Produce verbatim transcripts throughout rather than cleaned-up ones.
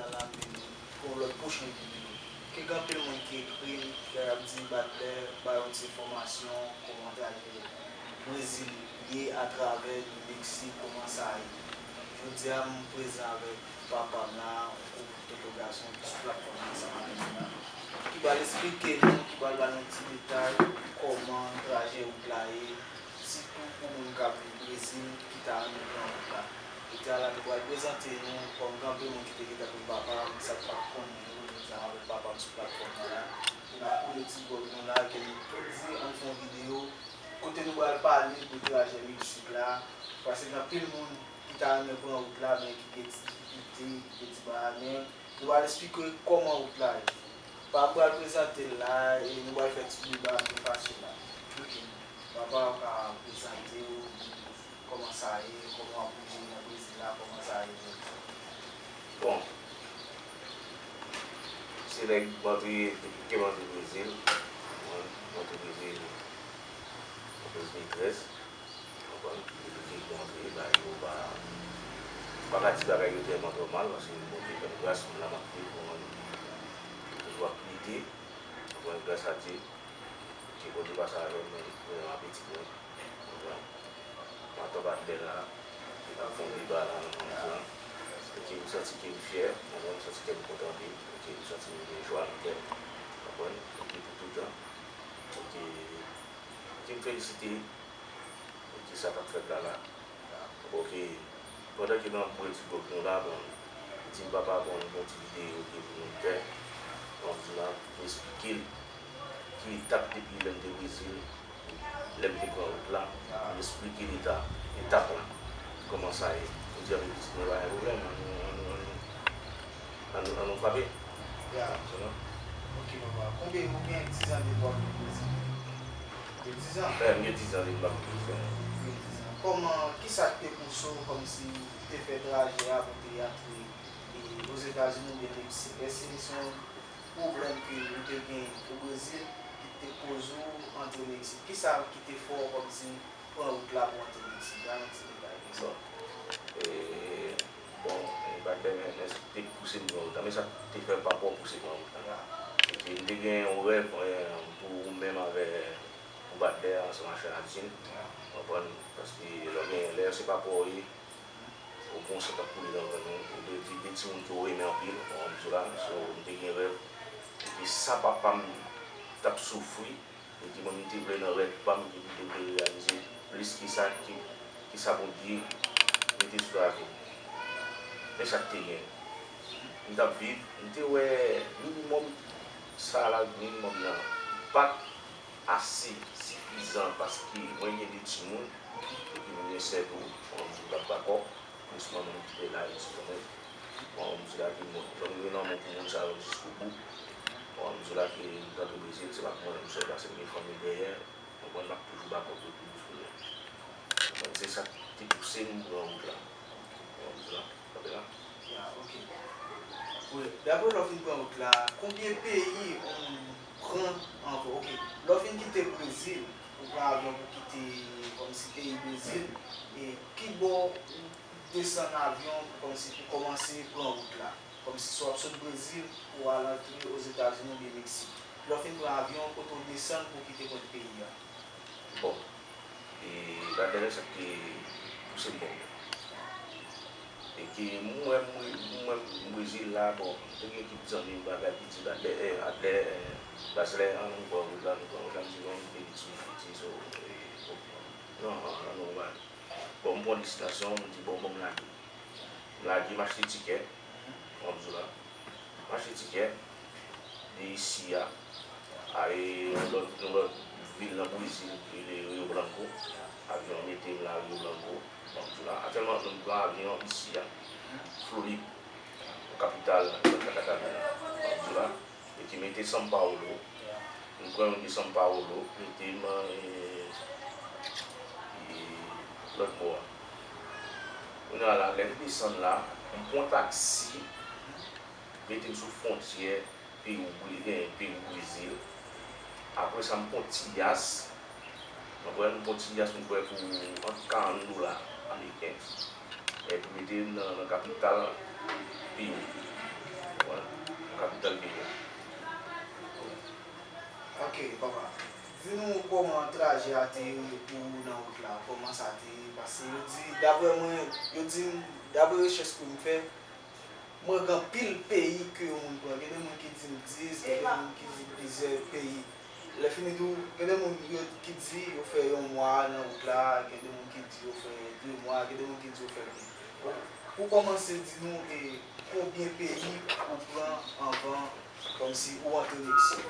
Pou yon lòt pwochen videyo. Ke gen anpil moun ki ekri m, ke y ap di, Badlè, bay yon ti enfòmasyon, kòman traje Brezil ye atravè Meksik, kòman sa ye. Jodi a, m prezan avèk papa m la, yon koup entwogasyon sou platfòm ansanm avèk nou la, ki pral esplike nou, ki pral ba nou ti detay kòman traje wout la ye, sitou pou moun k ap viv Brezil, ki ta renmen pran wout la. Jodi a la, nou pral prezante nou, kòm gen anpil moun ki te gentan konn papa m, sa k pa t konn nou, nou ansanm avèk papa m sou platfòm nan la, pou n ap koute ti vlòg nou la, ke nou tout di ann fè yon videyo, kote nou pral pale de trajè Meksik la, paske gen anpil moun ki ta renmen pran wout la, men ki gen ti difikilte, ki gen ti bagay, men nou pral esplike kòman wout la ye. Papa m pral prezante l la, e nou pral fè ti deba byen fasil la. Ok. Papa, ou ka prezante w, di nou kòman sa ye, kòman w ap bouje nan Brezil la, kòman sa ye jodi a? Bon, se nèg m antre, depi ke m antre Brezil, mwen, m antre Brezil an de mil trèz, konprann? Depi ke m antre, bagay yo pa, m pa ka di bagay yo tèlman twò mal, paske Bondye fè m gras, m la m ap viv, konprann? M toujou ap lite, konprann? Gras a Dye, Bondye pase avè m, mwen, mwen, m ap etidye, konprann? Matant Badlè la, ki t ap fè yon deba la nan moman sa. Ok, m santi ke m fyè, konprann, m santi ke m kontan anpil, ok, m santi m gen jwa nan kè m, konprann, ok, pou toutan. Ok, ok, m felisite, ok, sa k ap fèt la la. Ok, pandan ke m ap boule ti gwòg nou la, bon, m di m papa, bon, nou gen yon ti videyo ke pou nou fè, bon, m di la, pou esplike l ki etap depi lè m te Brezil, lè m te pran wout la, m esplike l eta, etap la, kòman sa ye. Jodi a, pitit mwen pa gen pwoblèm, ann nou, ann nou, ann nou, ann nou, ann nou frape. Ya. Ok, papa. Konbyen, ou gen dizan depi w ap viv Brezil? Gen dizan? Wi, m gen dizan depi m ap viv Brezil. Gen dizan. Kòman, kisa k te pouse w kòmsi te fè trajè a pou te antre, e, Ozetazini oubyen Meksik? Èske se yon pwoblèm ke ou te gen o Brezil ki te koz ou antre Meksik? Kisa ki te fè w kòmsi pran wout la pou antre Meksik? Ba nou ti detay de sa. Bon, e, bon, e, bagay, men, men sa k te pouse m pran wout la, men sa k te fè papa w pouse m pran wout la. Paske m te gen yon rèv, e, pou ou menm avè, pou Badlè ansanm ak Chanadjin. Konprann? Paske lè w gen, lè se papa w ye, ou gen yon san k ap koule nan venn ou, ou de, de, de timoun ke w renmen anpil, konprann m di w la, so, m te gen rèv, epi sa papa m t ap soufri, e ki mwen m te vle nan rèv pa m, epi m te vle reyalize plis ke sa, ke, ke sa Bondye mete sou lavi m. Men sa k te gen. M t ap viv, m te wè minimòm sa la, minimòm nan, pa t ase sifizan, paske mwen gen de timoun, epi mwen gen sè tou, bon, m di w, m t ap dakò, plis manman m ki te la, e ti kanmenm. Bon, m di w la ke mwen, jan m gen lanmou pou moun sa yo jiskobou. Bon, m di w la ke m t antre Brezil, se pa pou mwen menm sèl, paske m gen fanmi dèyè. Konprann, m ap toujou ba kòb yo pou yo sou mwen. Konprann, se sa k te pouse m pran wout la. Konprann, m di w la, kanpe la. Ya, ok. Wi, daprè lè w fin pran wout la, konbyen peyi ou pran ankò? Ok, lè w fin kite Brezil, ou pran avyon pou kite kòmsi peyi Brezil, e ki bò ou desann avyon pou kòmsi, pou kòmanse pran wout la? Kòmsi si w ap sot Brezil, ou al antre Ozetazini oubyen Meksik. Lè w fin pran avyon, kote w desann pou w kite kot peyi a? Bon, e, la dènye sa k te pouse m pran wout la. E ke m wè, m wè, m wè m Brezil la, bon, m te gen kèk zanmi m, bagay ki di, Adlè, eh, Adlè, eh, Basilè, an nou pran wout la, nou pran wout la, m di, non, m te di, m di, so, eh, bon, non, an, an nou pran. Bon, m pran destinasyon, m di, bon, bon, m lage. M lage, m achte tikè, an m di w la. M achte tikè de isi a, ale yon lòt, yon lòt vil nan Brezil, ki rele Rio Branco. Avyon an mete m la Rio Branco. Bon, m di w la, aktyèlman, m pran avyon isi a, Florid, kapital Santa Catarina. Bon, m di w la, e ki mete São Paulo. M pran yon de São Paulo, mete m, e, e, lòt bò a. Kounye a la, lè m desann la, m pran taksi, mete m sou fwontyè Perou, Bri-, e, Perou, Brezil. Apre sa, m pran ti yas, konprann, m pran ti yas, m kwè pou ant karant dola ameriken. Epi mete m nan, nan kapital peyi. kapital peyi a. Ok, papa. Di nou kòman trajè a te ye pou ou nan wout la, kòman sa te ye? Paske yo di, daprè mwen, yo di m, daprè rechèch ke m fè, mwen gen anpil peyi ke yon moun pran. Gen de moun ki di m dis, gen de moun ki di plizyè peyi. Lè fini tou, gen de moun yo ki di yo fè yon mwa nan wout la, gen de moun ki di yo fè de mwa, gen de moun ki di yo fè plis. Bon, pou kòmanse, di nou e konbyen peyi ou pran anvan kòmsi ou antre Meksik?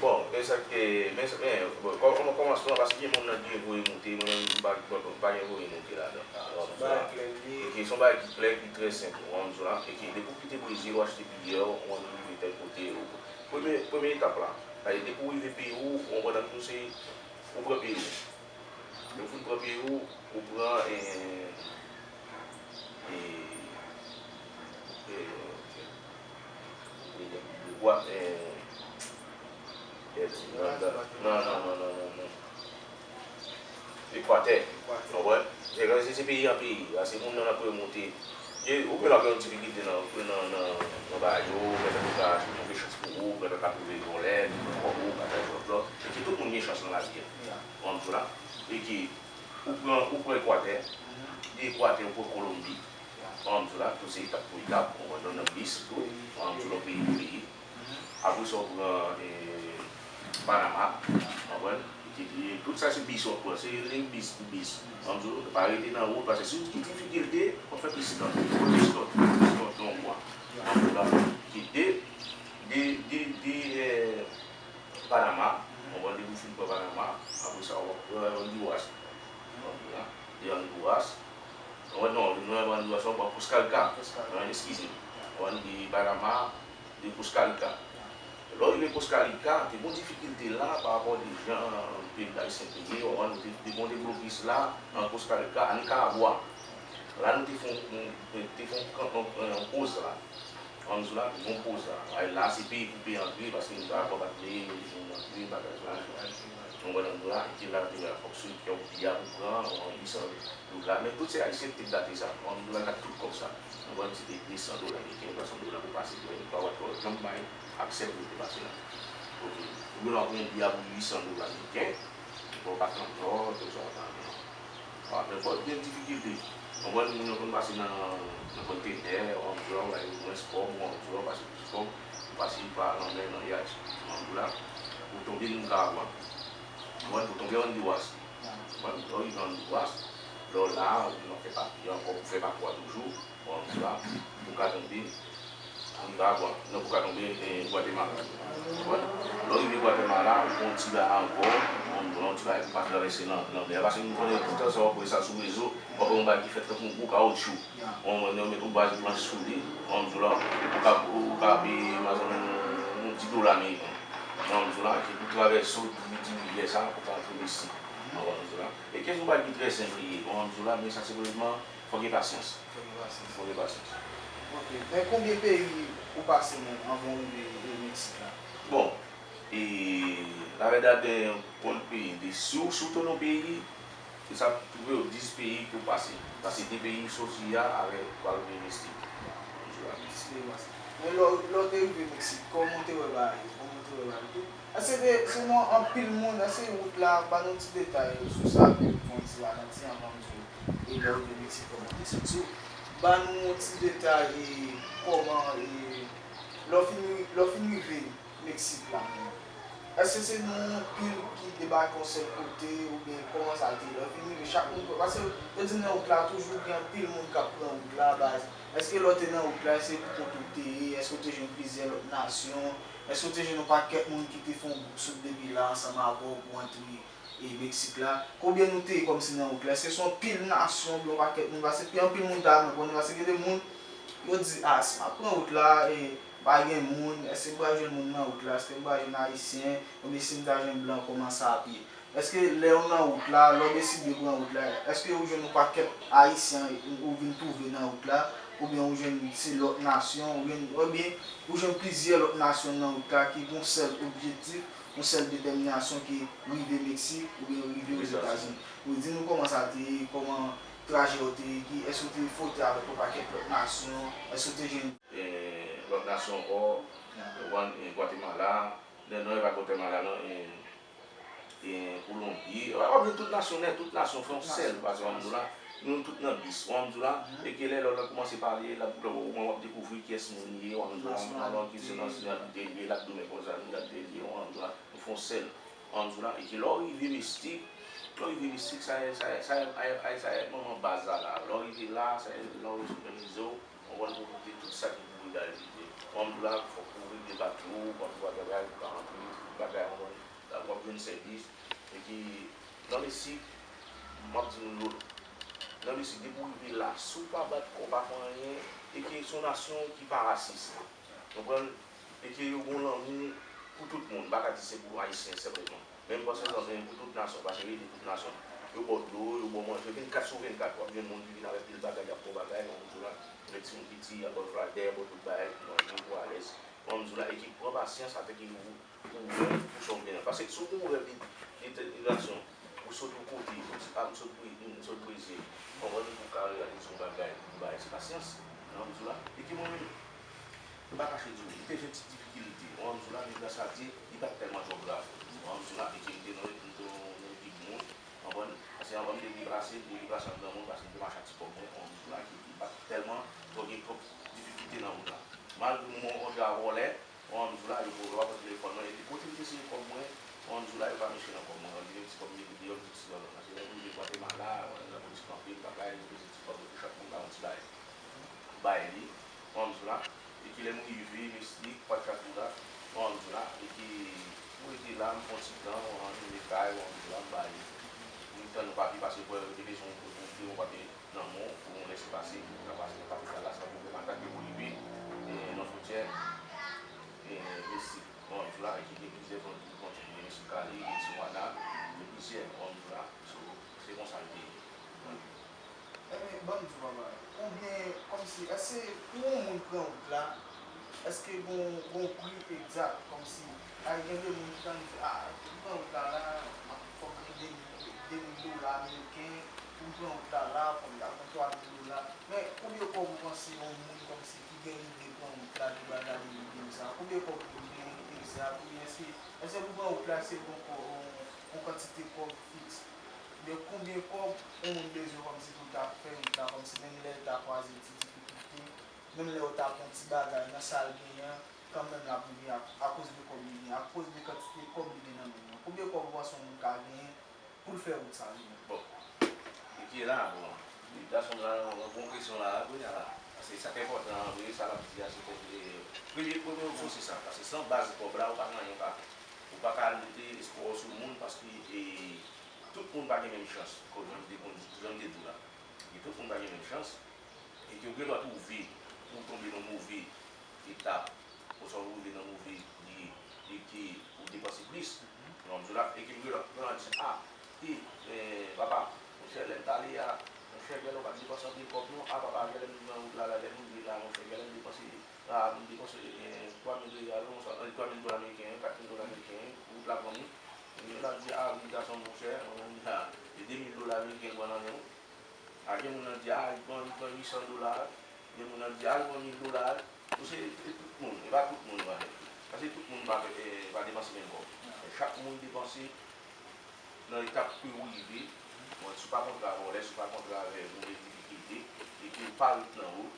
Bon, men sa k te, men, men, bon, kò- kòman kòmansman, paske gen moun nan ki voye moute, mwen menm m pa m pa gen voye moute ladan. Ou konprann sa? E ki se yon bagay ki klè, ki trè senp, ou konprann sa? E ki depi w kite Brezil, ou achte biyè, ou ann rive tèl kote, ou, premye, premye etap la, sa vle di depi w rive peyi w, ou konprann sa, se, ou pran peyi w. Lè w fin pran peyi w, ou pran, e, e, e, e, e, e, non, non, non, non, non, non. Ekwatè. Ou konprann? Se, se, se peyi an peyi. Paske moun nan ap remonte. Ou gen lòt gen yon difikilte nan, nan, nan, nan bagay yo, petèt ou ka, ou gen chans pou ou, petèt ou ka twouve vòlè, ki pran kòb ou, bagay jòb jòb. E ki tout moun gen chans nan lavi a. Ou konprann sa? E ki ou pran, ou pran Ekwatè, de Ekwatè ou pran Kolonbi. Ou konprann sa? Tout se etap pou etap, ou konprann, nan bis tou. Ou konprann sa, nan peyi pou peyi. Apre sa, ou pran, e, Panama, ou konprann? Ki di, tout sa se bis w ap pran, se liy bis pou bis. Ou konprann sa? Pa rete nan wout, paske si w gen difikilte, w ap fè plis tan. W ap fè plis tan, plis tan ke yon mwa. Ou konprann sa? Ki de, de, de, de, e, Panama, ou konprann, depi w fin pran Panama, apre sa, w ap pran Honduras. Ou konprann sa? De Honduras, ou konprann, non, non, Honduras, w ap pran Costa Rica. Eskize m. Ou konprann, de Panama, de Costa Rica. Lè w rive Costa Rica, te gon difikilte la pa rapò de jan peyi Ayisyen te ye, ou konprann, te, te gon de blokis la, nan Costa Rica, a Nicaragua. La, nou te fè yon, te fè yon, yon, yon poz la. Ann di w la, te gon poz la. Ay, la, se peyi pou peyi antre, paske Nicaragua pa t vle moun antre, bagay sa. Ou konprann, ann di w la, e ki la, te wè fòk se kè w pi a pou pran, an uit san dola. Men tout se Ayisyen ki te gate sa. Ann di w la, gate tout kòb sa. Ou konprann, se te de san dola ameriken, twa san dola pou pase, men Nicaragua pa t janm bay aksè pou te pase la. Ok. Ou gen dwa pran yon biyè pou uit san dola ameriken, pou w pa t antre, tout sa w ap antre. Apre, fò gen difikilte. Konprann, moun yo konn pase nan, nan kontenè, ou ann di w la, ou bay mwens kòb, ou ann di w la, ou pase plis kòb, ou pase pa lanmè, nan yach, ou ann di w la, ou tonbe Nicaragua. Konprann, ou tonbe Honduras. Konprann, lè w rive Honduras, lè w la, ou vin fè papye ankò, pou fè papye a toujou, ou ann di w la, ou ka tonbe Nicaragua, nan pou ka tonbe, e, Gwatemala. Konprann? Lè w rive Gwatemala, ou pran yon ti bagay ankò, yon, yon ti bagay pou pa travèse lan, lanmè a. Paske nou konnen tout tan sa w ap wè sa sou rezo, w ap wè yon bagay ki fèt tankou yon gwo kawotchou. Yon, yon, yo met yon baz planch sou li, yon, di w la, ou ka, ou ka peye, pa egzanp, yon, yon dis dola ameriken. Yon, di w la, ki pou travèse w, di rivyè sa, pou ka antre Meksik. Yon, di w la. E ke se yon bagay ki trè senp li ye, yon, di w la, men sa se vrèman, fòk gen pasyans. Fòk gen pasyans. Fòk gen pasyans. Ok. Men konbyen peyi ou pase menm anvan w rive, e, Meksik la? Bon, e, lavèdad, e, konn peyi, de, si w, si w te nan yon peyi, se sa, twouve w dis peyi ke w pase. Pase de peyi w soti a avèk w al rive Meksik. Dis peyi w pase. Men lè w, lè w te rive Meksik, kòman w te wè bagay yo? Kòman w te wè bagay yo? Èske te, se nan anpil moun, èske wout la, ban nou ti detay sou sa, pou fè yon ti ralanti anvan m di w, e lè w rive Meksik, kòman w te santi w? Ban nou yon ti detay, e kòman, e lè w fin, lè w fin rive Meksik la menm, èske se nou anpil ki debake yon sèl kote, oubyen kòman sa te ye? Lè w fin rive, chak moun, paske yo di nan wout la, toujou gen anpil moun k ap pran wout la, baz. Èske lè w te nan wout la, se pou kont ou te ye? Èske w te jwenn plizyè lòt nasyon? Èske w te jwenn yon pakèt moun ki te fè yon gwoup sot depi la ansanm avè w pou antre, e, Meksik la? Konbyen nou te ye kòmsi nan wout la? Èske se yon pil nasyon oubyen yon pakèt moun? Paske pi anpil moun ta renmen konnen, paske gen de moun, yo di, a, si m ap pran wout la, e, pa gen moun, èske m pral jwenn moun nan wout la? Èske m pral jwenn Ayisyen? Oubyen si m ta jwenn blan, kòman sa ap ye? Èske lè w nan wout la, lè w deside pran wout la, èske ou jwenn yon pakèt Ayisyen ou vin twouve nan wout la, oubyen ou jwenn se lòt nasyon, ou jwenn, oubyen ou jwenn plizyè lòt nasyon nan wout la ki gen yon sèl objektif, yon sèl detèminasyon ki rive Meksik oubyen rive Ozetazini? Ou di nou kòman sa te ye, kòman trajè w te ye, ki, èske w te fwote avèk yon pakèt lòt nasyon, èske w te jwenn. E, Lòt nasyon ankò, ou konprann, e Gwatemala, non, non, e pa Gwatemala, non, e, e Kolonbi. W ap jwenn tout nasyon nèt, tout nasyon fè yon sèl, paske w konprann m di w la, nou tout nan bis, w konprann m di w la, e ke lè lòt la kòmanse pale, l ap, mwen w ap dekouvri kiyès moun li ye, w konprann m di w la, alò ki se nan siyalite li ye, l ap di w men konsa, siyalite li ye, w konprann m di w la, nou fè yon sèl, w konprann m di w la, e ke lè w rive Mistik, lè w rive Mistik, sa e, sa e, sa e, sa e, sa e manman baz la la, lè w rive la, sa e, lè w sou menm nivo, w konprann, pou koute tout sa ki pou egziste. Kòm la, fòk ou regle papye w, kòm ou pa gen bagay, ou ka rantre, tout bagay, w konprann, la w ap jwenn sèvis. Epi, nan Mesik, m ap di nou, nan Mesik, depi w rive la, si w pa bat kò w pa fè anyen, e ke se yon nasyon ki pa rasis. Ou konprann? E ke yo gen lanmou pou tout moun. M pa ka di se pou Ayisyen sèlman. Men m panse se pou tout nasyon, paske yo ede tout nasyon. Yo ba w dlo, yo ba w manje, vennkat sou vennkat. W ap jwenn moun ki vin avèk pil bagay, y ap ba w bagay, nan moun la. Yon timoun piti, y ap ba w fladè, ba w tout bagay, pou manje, pou alèz. Nan moun la, e ki pran pasyans avèk yo, pou wè, pou sa w gen. Paske si w gen yon rèv de, de, de, de nasyon, ou sot yon kote, ou di, a, m sot, m sot Brezil. Konprann, pou w ka reyalize yon bagay, pou w bay, se pasyans, nan moun la. E ki mwen menm, m pa kache di w, m te jwenn ti difikilte. Ou konprann m di w la, men gras a Dye, li pa t tèlman twò grav. Ou konprann m di w la, e ke m te nan, m te nan yon pi granmoun. Konprann? Paske anvan m te deplase, m te deplase an granmoun, paske m te mache ak ti kòb mwen, ou konprann m di w la, ki, ki pa t tèlman twò gen twòp difikilte nan wout la. Malgre m rankontre a vòlè, ou konprann m di w la, yo pran, yo pa pran telefòn mwen, epi kote m te siyen kòb mwen, ou konprann m di w la, yo pa meche nan kòb mwen, yo di men ti kòb m mete deyò, m di ti kòb la. Paske lè m rive Gwatemala, lapolis kanpe m, bagay, yo peze ti kòb, epi chak moun ba yon ti bagay. Bay li, ou konprann m di w la, e ke lè m rive, Mesik, Pwatchatoula, ou konprann m di w la, e ke pou rete la, m fè yon ti tan, ou konprann, m vin kay, ou konprann m di w la, m bay li. M tann yon papye, paske pou yo te bezwen yon, yon, yon papye nan men w, pou yon lèsepase, pou w ka pase nan kapital la, san pwoblèm, ata ke w rive, e, nan fwontyè, e, Mesik, ou konprann m di w la, e ki gen plizyè fwon-, fwontyè, gen Mesik Kali, gen Tijuana, gen plizyè, ou konprann m di w la, so, se konsa l te ye. Ebyen, ban m di w, papa, konbyen, kòmsi, èske pou yon moun pran wout la, èske gon, gon pri egzak, kòmsi, ay, gen de moun ki tann di, a, pou m pran wout la, la, m ap, fò m gen de mil, de mil dola ameriken, pou m pran wout la, la, fò m ta pran twa mil dola. Men, konbyen kòb ou panse yon moun, kòmsi, ki gen lide pran wout la, de bagay de lide sa, konbyen kòb pou l gen egzak, oubyen èske, èske pou pran wout la, se gon kò-, yon, yon kantite kòb fiks? Oubyen konbyen kòb yon moun bezwen kòmsi pou l ta fè wout la, kòmsi menm lè l ta kwaze ti difikilte, menm lè yo ta pran ti bagay nan sa l genyen an, kanmenm l ap rive ak, akoz de kòb li genyen, akoz de kantite kòb li gen nan men l lan. Konbyen kòb ou panse yon moun ka genyen pou l fè wout sa li menm? Bon, li ki la, bon, li gason la, nan bon presyon la, kounye a la. Paske sa k enpòtan an vre, sa l ap di a, se fòk li, premye, premye opsyon se sa, paske san baz kòb la, ou pa gen anyen, ou pa, ou pa ka al mete espwa w sou moun, paske, e, tout moun pa gen menm chans, kòm jan m te konn, jan m te di w la. E tout moun pa gen menm chans. E ke w gen dwa twouve ou tonbe nan move etap, oswa ou rive nan move li, li ke ou depanse plis. Non, m di w la, e ke m gen dwa pran di, a, e, e, papa, monchè, lè m t ale a, monchè, genlè w pa t depanse anpil kòb non, a, papa, genlè m nan wout la, la, lè m rive la, monchè, genlè m depanse, a, m depanse, e, twa mil reyal, non, sa, e, twa mil dola ameriken, kat mil dola ameriken, wout la pran m. Gen moun ap di, a, wi, gason, monchè, mwen menm la, e de mil dola ameriken m pran nan men w. A, gen moun nan di, a, li pran, li pran uit san dola. Gen moun nan di, a, li pran mil dola. Ou se, e tout moun, e pa tout moun, pa, paske tout moun pa, e, pa depanse menm kòb. E chak moun depanse nan etap ke ou rive. Bon, si w pa kontre a vòlè, si w pa kontre avè move difikilte, e ke ou pa ret nan wout,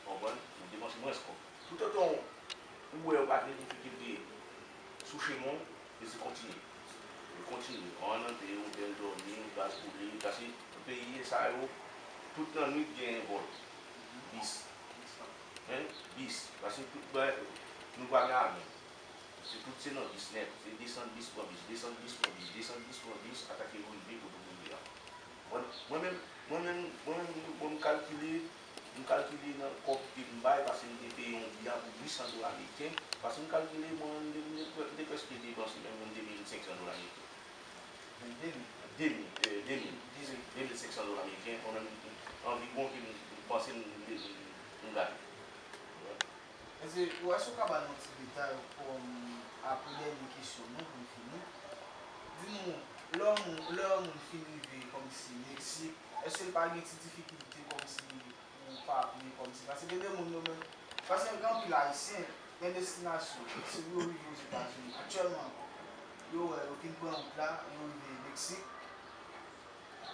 konprann, ou depanse mwens kòb. Toutotan ou wè ou pa gen difikilte sou chemen w, e se kontinye. E kontinye. An nan peye otèl, dòmi, gaz, koule, paske peyi sa yo, tout nan nwit gen vòl. Bis. Hein? Bis. Paske tout, ben, nou pa gen avyon. Se tout se nan bis nèt. Se desann bis, pran bis, desann bis, pran bis, desann bis, pran bis, atake nou rive kote nou ye a. Mwen, mwen menm, mwen menm, mwen menm, bon, m kalkile, m kalkile nan kòb ke m bay, paske m te peye yon bi a pou uit san dola ameriken, paske m kalkile, mwen, m te, m te, m te prèske depanse menm yon de mil senk san dola ameriken. De mil. De mil, e, de mil. De mil senk san dola ameriken, mwen menm, anviwon ke m, m panse m, m, m gade. Èske, èske w ka ba n yon ti detay kòm apre dènye kesyon nou pou n fini? Di nou, lè yon moun, lè yon moun fin rive kòmsi Meksik, èske l pa gen ti difikilte kòmsi pou papye kòmsi? Paske gen de moun yo menm, Paske gen anpil Ayisyen, gen destinasyon, se pou yo rive Ozetazini. Aktyèlman, yo wè, yo fin pran wout la, yo rive Meksik.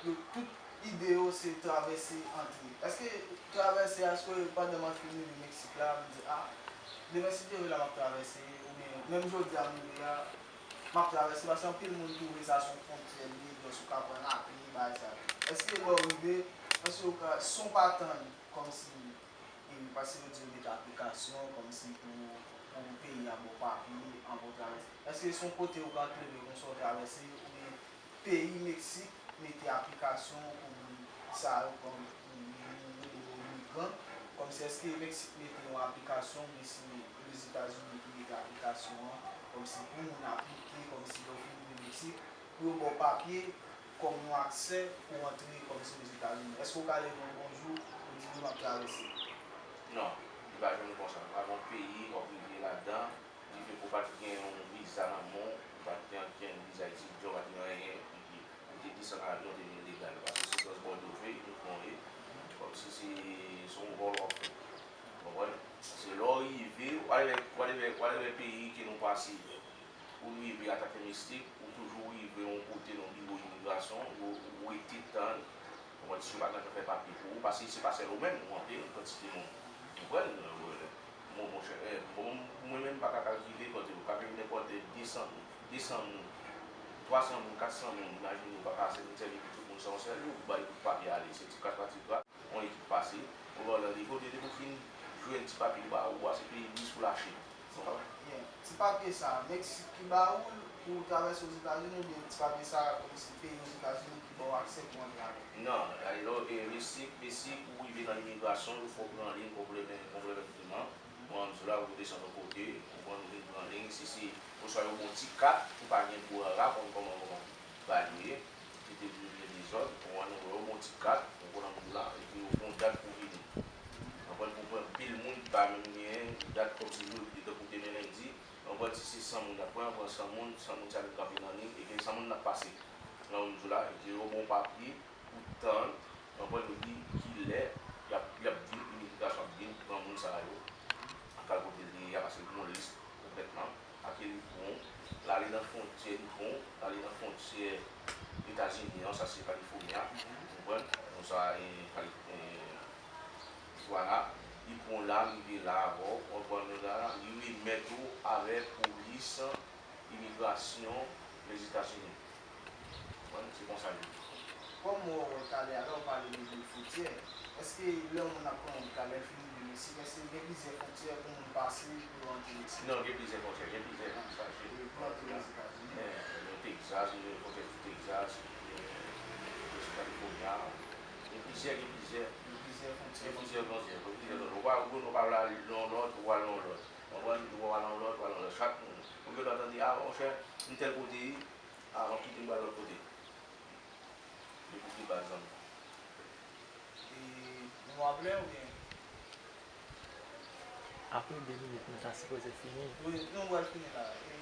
Yo tout ide yo se travèse antre. Èske travèse a, èske pandan m ap fin rive Meksik la, m di, a, demen si Dye vle la m ap travèse, oubyen menm jodi a m rive a, m ap travèse, paske anpil moun twouve sa se yon fwontyè li ye, donk ou ka pran lapli, bagay sa yo. Èske lè w rive, èske w ka, san w pa tann, kòmsi, e, paske yo di yo mete aplikasyon, kòmsi pou, pou peyi a ba w papye, anvan w travèse. Èske se yon kote ou ka antre konsa w travèse, oubyen peyi Meksik mete aplikasyon pou moun sa yo kòm moun yo rele yo imigran, kòmsi èske Meksik mete yon aplikasyon oubyen se Lèzetazini ki mete aplikasyon an, kòmsi pou moun aplike, kòmsi lè w fin rive Meksik, pou yo ba w papye kòm yon aksè pou w antre kòmsi Lèzetazini. Èske w ka leve yon bon jou pou di nou m ap travèse? Non, li pa janm konsa. Pa gen yon peyi w ap rive ladan, li fè ke w pa t gen yon viza nan men w, ou pa t gen ankenn viza etidyan, ou pa t gen anyen, epi ou te desann avyon, ou te vin legal. Paske se transbòde w fè, imigran w ye, kòmsi se, se yon vòl w ap fè. Ou konprann? Se lè w rive, whatever, whatever, whatever peyi ke nou pase, pou nou rive antanke Meksik, ou toujou rive yon kote nan biwo imigrasyon, ou, ou rete tann, ou konprann, si yo pa gentan fè papye pou ou, paske se pa sèl ou menm, ou anpil kantite moun. Ou konprann? Bon, monchè, eh, bon, mwen menm, m pa ka kalkile kote, ou ka gen nenpòt de san, de san moun, twa san moun, kat san moun, imajine, ou pa ka sèvi pou tout moun sa yon sèl jou, ou bay tout papye ale, se ti kras pa ti kras. Yon ekip pase, ou ba w nan nivo de depi w fin jwenn ti papye yo ba ou a, se peyi Lis pou lache. Ti papye sa, Meksik ki ba ou l pou w travèse Ozetazini, oubyen ti papye sa, kòmsi peyi Ozetazini ki ba w aksè pou w antre avè l? Non, e, Meksik, Meksik, ou rive nan imigrasyon, yo fè w pran liy konpleman, konpleman. Bon, m di w la, ou desann yon kote, ou konn vin pran liy, si se, oswa yo ba w ti kat, ou pa gen dwa raponn kòman, kòman bagay yo ye, ki te vin byen dezòd, ou konprann, yo ba w ti kat, ou konn an moun la, epi yo ba w dat pou vini. Ou konprann, pou pran pil moun ki pa menm gen dat kòmsi jodi, tankou demen lendi, ou konprann, si se san moun y ap pran, pran san moun, san moun sa vin kanpe nan liy, e gen san moun n ap pase. Nan moun di w la, epi yo ba w papye, pou tann, anpwen yo di kilè y ap, y ap vin, imigrasyon ap vin pran moun sa yo, ak al kote l te ye a, paske l gen yon lis konplètman, ak li pran w, l ale nan fwontyè, li pran w, l ale nan fwontyè Etazini an, sa se California, ou konprann? Bon, sa, e, Cali-, e, Tijuana, li pran w la, rive la avè w, ou konprann la, li remèt ou avè polis imigrasyon Lèzetazini. Konprann? Se konsa l ye. Kòm w wè talè a, lè w pale de fwontyè, èske lè yon moun ap pran wout la, lè l fin rive Meksik, èske gen plizyè fwontyè pou moun pase pou yo antre Meksik? Non, gen plizyè fwontyè, gen plizyè fwontyè. Pou yo antre Lèzetazini. Gen Texas, gen fwontyè sou Texas, gen, gen sou California. Gen plizyè, gen plizyè. Gen plizyè fwontyè. Gen plizyè fwontyè, gen plizyè zòn. Ou pa, ou pa al nan yon lòt, ou al nan yon lòt. Ou konprann? Ou al nan yon lòt, ou al nan yon lòt. Chak moun. Ou gen dwa tande, a, monchè, m tèl kote, a, m ap kite m pral lòt kote. Depi w gen baz zanmi. E, nou ap lè oubyen? Apre de minit, nou ta sipoze fini. Wi, nou pral fini la. E,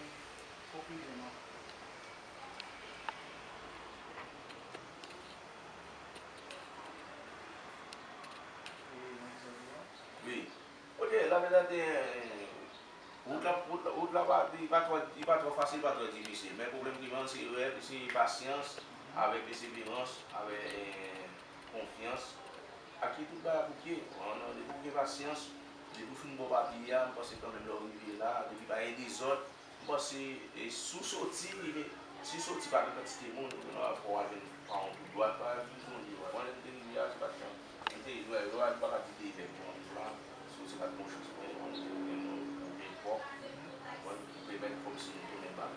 konklizyon an. E, nan egzanp lan. Wi. Ok, la verdad, eh, wout la, wout la, wout la pa, li pa twò, li pa twò fasil, li pa twò difisil. Men pwoblèm ki genyen, se rèv, se pasyans, avèk pèseverans, avèk, eh, konfyans. Ak ki tout bagay pou pye, ou konprann, depi w gen pasyans, depi w fin ba w papye a, m panse kanmenm lè w rive la, depi pa gen dezòd, m panse, e, si w soti, si w soti pa gen kantite moun, ou gen dwa fè w al jwenn paran w tou dwat, pa gen moun yo. Mwen, lè m te rive a, se pa t jan. M te, yo, yo, yo pa ka di te evèk mwen, m di la, si w se pa t bon chans mwen, mwen, m te gen yon, yon byen pwòp, mwen, ki pèmèt kòmsi m tounen bak.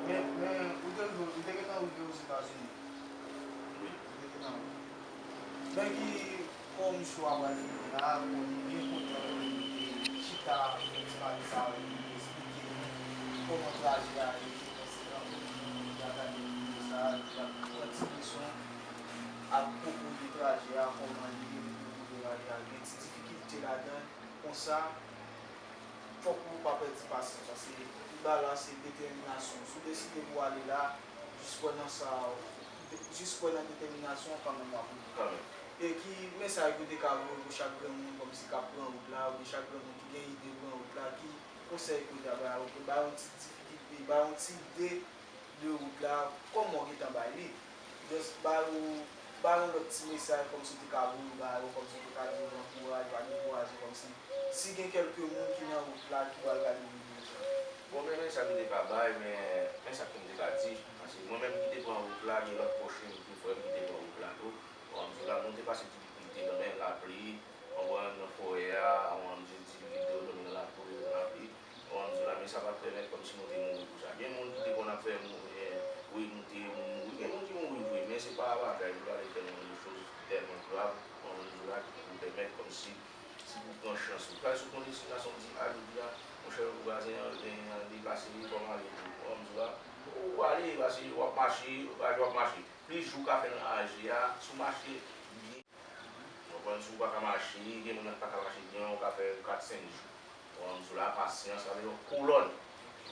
Men, men, ou te rive, ou te gentan rive Ozetazini? Wi. Ou te gentan rive. Men ki, kòm show a pral fini la, kòm byen kontan pou nou te chita, pou nou te pale sa, pou nou te eksplike nou kòman trajè a ye, paske gen anpil moun ki ap gade videyo sa, ki ap pran ti leson apwopo de trajè a, kòman li ye, pou kote w ale a, gen ti difikilte ladan l, konsa, fòk ou pa pèdi pasyans, paske pi ba la, se detèminasyon. Si w deside pou w ale la, jis kwè nan sa, jis kwè nan detèminasyon w, kanmenm w ap rive. Kanmenm. E ki mesaj ke w te ka voye pou chak granmoun kòmsi k ap pran wout la, oubyen chak granmoun ki gen ide pran wout la, ki konsèy ke w ta ba yo, pou ba yon ti difikilte, ba yon ti ide de wout la, kòman w gentan bay li? Just ba yo, ba yon lòt ti mesaj kòmsi w te ka voye ba yo, kòmsi w te ka di yo ankouraje, pa dekouraje, kòmsi si gen kèlke moun ki nan wout la ki pral gade videyo sa. Bon, men, men sa m te ka bay, men, men sa ke m te ka di, paske mwen menm ki te pran wout la, gen lòt pwochen m, ki frè m ki te pran wout la tou. Bon, m di w la, nou te pase difikilte nan men lapli, anba nan forè a, bon, m di difikilte yo nan lapli, nan lapli. Bon, m di w la, men sa pa t pèmèt kòmsi nou te mouri pou sa. Gen moun ki te konn ap fè mou-, eh, wi, nou te mouri. Gen moun ki mouri vre, men se pa bagay, nou pa vle fè yon choz tèlman grav, bon, m di w la, ki pou pèmèt kòmsi, si pou pran chans ou. Kay sou kondisyon gason di, a, jodi a, monchè, vwazen an, eh, deplase li, kòman ale tou? Bon, m di w la, ou ale, paske w ap mache, w ap mache. Plis jou w ka fè nan raje a, si w mache byen, w konprann, si w pa ka mache, gen moun k pa ka mache byen, w ka fè kat, senk jou. Ou konprann, m di w la, pasyans, sa vle di yon kolòn,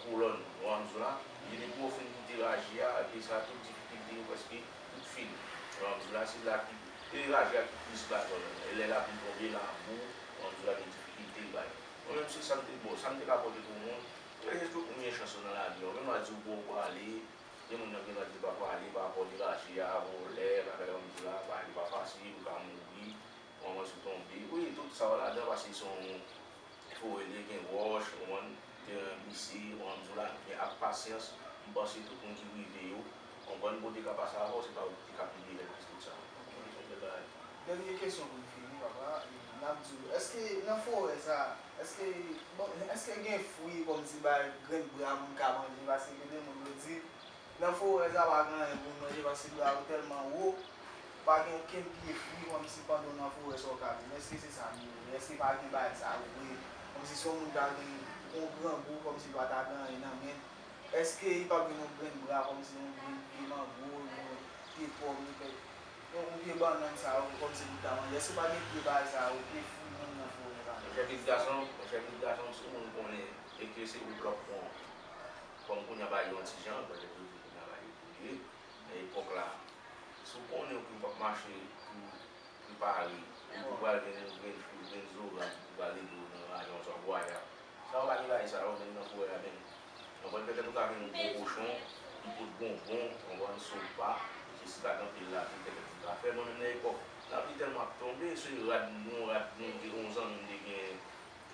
kolòn, ou konprann, m di w la, li depi w fin kite raje a, epi sa, tout difikilte yo prèske tout fini. Ou konprann, m di w la, se la ki, e raje a ki plis ba zòn nan, e lè lapli tonbe, labou, ou konprann, m di w la, gen difikilte l bay. Mwen menm, se sa m te, bon, sa m te ka pote pou moun, se tout moun gen chans yo nan lavi a, ou menm w a di w bon, w prale, gen moun nan gen lòt li pa pwale, pa rapò li raje a, bon, lè, bagay yo, m di w la, bagay yo pa fasil, ou ka mouri, ou konprann, si w tonbe. Wi, tout sa yo ladan, paske se yon forè, li gen wòch, ou konprann, teren glise, ou konprann, m di w la, men ak pasyans, m panse tout moun ki rive yo, ou konprann, kote ka pase avè w, se pa ou ki te ka pi byen plis tout sa. Ou konprann, se yon bèl bagay. Dènye kesyon pou n fini, papa, n ap di w, èske nan forè sa, èske, bon, èske gen fwi kòmsi bay grenn bra moun ka manje? Paske gen de moun yo di, nan forè sa pa gen anyen pou nou manje, paske bra yo tèlman wo, pa gen okenn pye fwi kòmsi pandan w nan forè sa w ka jwenn. Èske se sa li ye vre? Èske pa gen bagay sa yo vre? Kòmsi si yon moun ta gen yon grangou, kòmsi li pa ta gen anyen nan men l, èske li p ap jwenn yon grenn bra, kòmsi yon grenn pye mango, yon pye pòm, yon pye, yon, yon pye bannann sa yo, kòmsi pou l ta manje? Èske pa gen pye bagay sa yo, pye fwi moun nan forè sa yo? Monchè pitit gason, monchè pitit gason, si w moun konnen, e ke se ou k ap pran. Kòm kounye a bagay yo yon ti jan, petèt yo di kounye a bagay yo pi di, men epòk la, si w konnen ke w p ap mache pou prepare, epi w pral jwenn yon grenn fwi, yon grenn zoranj, pou pral ede w nan rayon sa w bwaya. Sa yo pa gen bagay sa yo, menm nan forè a menm. Ou konprann, petèt ou ka jwenn yon gwo kochon, li pot bonbon, ou konprann, si w pa, se si pa gen anpil lapli, petèt ou ka fè. Mwen menm nan epòk, lapli tèlman ap tonbe, se rad, yon rad, yon, yon zanmi m te gen,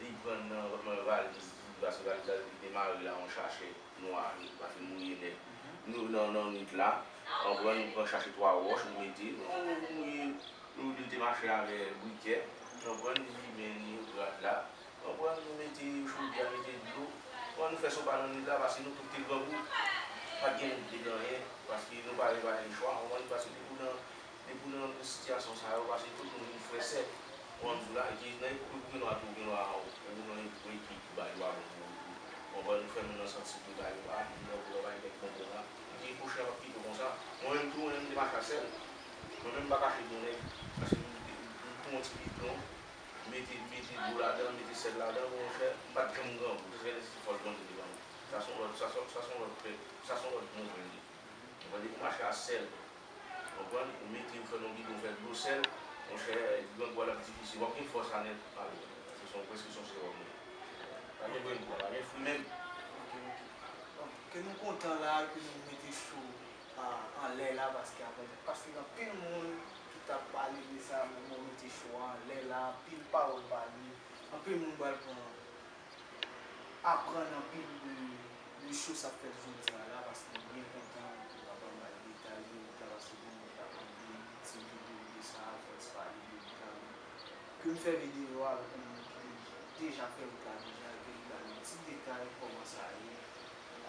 li pran nan, nan valiz li, paske valiz la li te mare la yon sachè nwa, paske nou mouye nèt. Nou nan, nan nwit la, ou konprann, nou pran sachè twa wòch, nou mete, nou, nou mouye, nou, li te mache avè brikè, ou konprann, li limen li rad la, ou konprann, nou mete chodyè, mete dlo, ou konprann, nou fè sopa nan nwit la, paske nou tout te grangou, pa t gen moun ki te gen anyen, paske nou pa, pa gen chwa, ou konprann, paske depi w nan Depi w nan sitiyasyon sa yo, paske tout moun vin frè sè. Ou konprann m di w la, epi nan epòk ou gen dwa tou, ou gen dwa, ou nan epòk ki ba yo pa bon pou ou tou. Ou konprann, ou fè moun nan santi ke ba yo pa bon pou yo, ba yo kèk bonbon la. Epi pwochen an p ap kite w konsa. Mwen menm tou, mwen menm m te mache ak sèl. Mwen menm m pa kache bon nèg, paske m, m, m pran yon ti bidon, m mete, m mete dlo ladan, m mete sèl ladan, monchè, m pa t janm grangou. Se fè se fòs Bondye te ban mwen. Sa se yon lòt, sa se, sa se yon lòt, sa se yon lòt move li ye. Ou konprann, depi w mache a sèl, ou konprann, ou mete, ou fè nan bidon, ou fè dlo sèl, monchè, grangou a l ap difisil. W ap gen fòs la nèt, ale. Se yon preskripsyon sewòm li ye. Pa gen grenn bwa, pa gen fwi menm. Ok, ok. Bon, ke nou kontan la, ke nou mete cho a, anlè la, paske apre, paske gen anpil moun ki t ap pale de sa, men bon, mete cho a anlè la, anpil pawòl pale, anpil moun pral pran aprann anpil de, de cho sa k fèt jodi a la, paske m byen kontan pou papa m bay detay de wout la, paske gen moun k ap mande ti videyo de sa, fè ti pale de wout la. Ke m fè videyo a avèk yon moun ki te deja fè wout la deja, epi li ba nou ti detay kòman sa ye.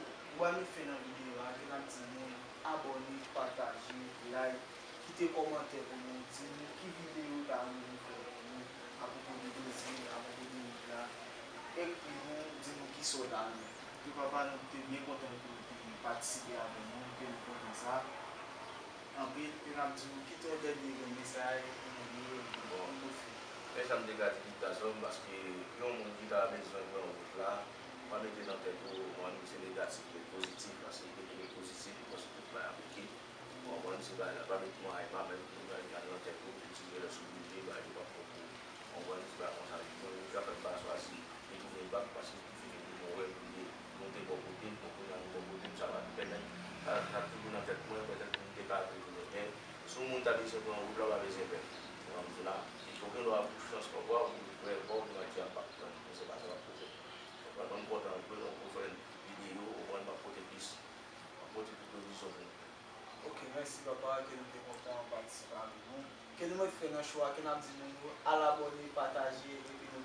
Ou pral met fen nan videyo a, ke n ap di moun abòne, pataje, like, kite kòmantè pou nou, di nou ki videyo w ta renmen nou fè pou nou, apwopo de Brezil, apwopo de wout la. Ekri nou, di nou kisa w ta renmen. Ke papa nou te byen kontan ke w te patisipe avè nou, ke nou kontan sa anpil, e n ap di w kite yon dènye grenn mesaj pou nou voye pou nou fin. Men sa m te ka di pitit gason m, paske yon moun ki ta bezwen pran wout la, pa mete nan tèt ou, mwen, se negatif, men pozitif, paske li te toujou pozitif, li panse tout bagay ap oke. Ou konprann? Bagay la pa met mwen ay pa, men pou mwen al nan tèt ou, pou ti lè sou bliye, bagay yo p ap poko. Konprann, se pa konsa li ye. Mwen menm ki ap fè m pa chwazi, li tounen bak, paske li fini pou mwen wè, pou li monte bò kote m, pou kounye a nou bò kote m, sa pa pèmèt, sa, sa toujou nan tèt mwen, petèt pou m te ka retounen. Men, si yon moun ta bezwen pran wout la, w pa bezwen pè. Ou konprann m di la, e ke w gen dwa pou chans pa w, ou pou wè, pa w gen dwa di a p ap pran, men se pa sa w ap poze. Konprann, mwen m kontan anpil, nou pou fè videyo, ou konprann, m ap pote plis, m ap pote plis de vizyon pou nou. Ok, mèsi papa, ke nou te kontan patisipe avèk nou. Ke nou mèt fè nan cho a, ke n ap di moun yo, al abòne, pataje, epi nou